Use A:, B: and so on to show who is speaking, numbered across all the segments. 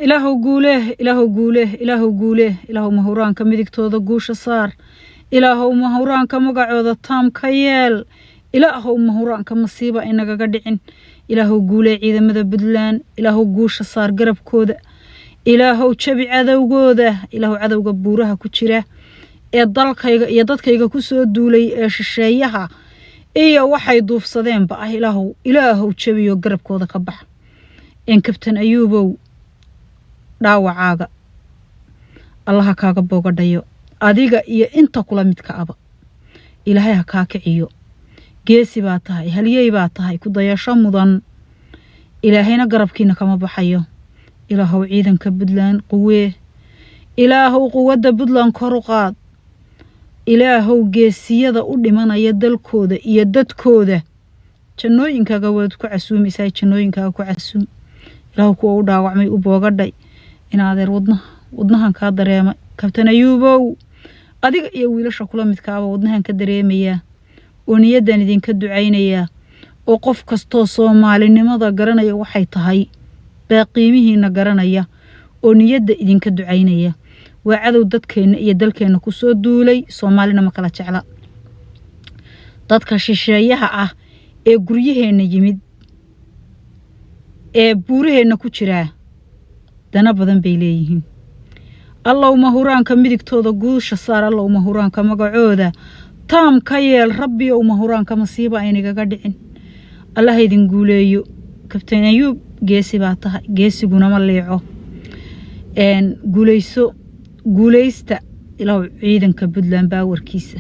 A: Ilaahow guulee, Ilaahow guulee, Ilaahow guulee. Ilaahow mahuraanka midigtooda guusha saar. Ilaahow mahuraanka magacooda taam ka yeel. Ilaahow mahuraanka masiiba inagaga dhicin. Ilaahow guulee ciidamada Puntland. Ilaahow guusha saar garabkooda. Ilaahow jabi cadowgooda. Ilaahow cadowga buuraha ku jira ee dalkayga iyo dadkayga kusoo duulay ee shisheeyaha iyo waxay duufsadeenba ah, Ilaahow, Ilaahow jabiyo, garabkooda ka bax. Een Kabtan Ayuubow, dhaawacaaga Allaha kaaga boogadhayo, adiga iyo inta kula midka aba Ilaahay ha kaa kiciyo. Geesi baa tahay, halyey baa tahay, ku dayasho mudan. Ilaahayna garabkiina kama baxayo. Ilaahow ciidanka Puntland quwee. Ilaahow quwadda Puntland kor u qaad. Ilaahow geesiyada u dhimanaya dalkooda iyo dadkooda jannooyinkaaga waad ku casuumaysaa, jannooyinkaaga ku casuum. Ilaahow kuwa u dhaawacmay u boogadhay. In adeer, wadnaha wadnahan kaa dareemay, Kabtan Ayuubow, adiga iyo wiilasha kula midkaaba wadnahan ka dareemayaa oo niyaddan idinka ducaynayaa, oo qof kastoo Soomaalinimada garanaya waxay tahay baa qiimihiina garanaya oo niyadda idinka ducaynaya. Waa cadow dadkeenna iyo dalkeenna kusoo duulay. Soomaalina ma kala jecla. Dadka shisheeyaha ah ee guryaheenna yimid ee buuraheenna ku jiraa dana badan bay leeyihiin. Allow mahuraanka midigtooda guusha saar. Allow mahuraanka magacooda taam ka yeel. Rabbiyow mahuraanka masiiba aynagaga dhicin. Allaha idin guuleeyo. Kabtain Ayuub, geesi baa tahay, geesiguna ma liico. Guuleyso, guuleysta. Ilaahow ciidanka Puntland baawarkiisa,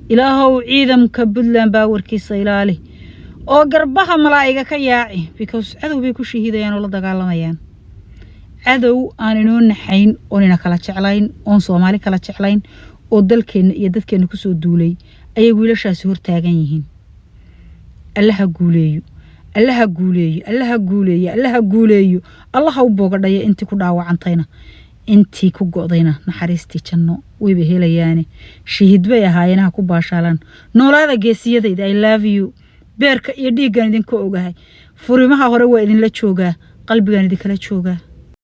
A: Ilaahow ciidanka Puntland baawarkiisa ilaali oo garbaha malaa'iga ka yaaci, because cadow bay ku shahiidayaan oo la dagaalamayaan, cadow aan inoo naxayn oon ina kala jeclayn, oon Soomaali kala jeclayn, oo dalkeenna iyo dadkeenna kusoo duulay ayay wiilashaasi hortaagan yihiin. Allaha guuleeyo, Allaha guuleeyo, Allaha guuleeyo, Allaha guuleeyo. Allaha u boogadhaya intii ku dhaawacantayna, intii ku go'dayna naxariistii janno wayba helayaane. Shahiid bay ahaayeen, ha ku baashaalaan. Noolaada geesiyadayda, I love you. Beerka iyo dhiiggan idinka ogahay. Furimaha hore waa idinla joogaa, qalbigaan idinkala joogaa.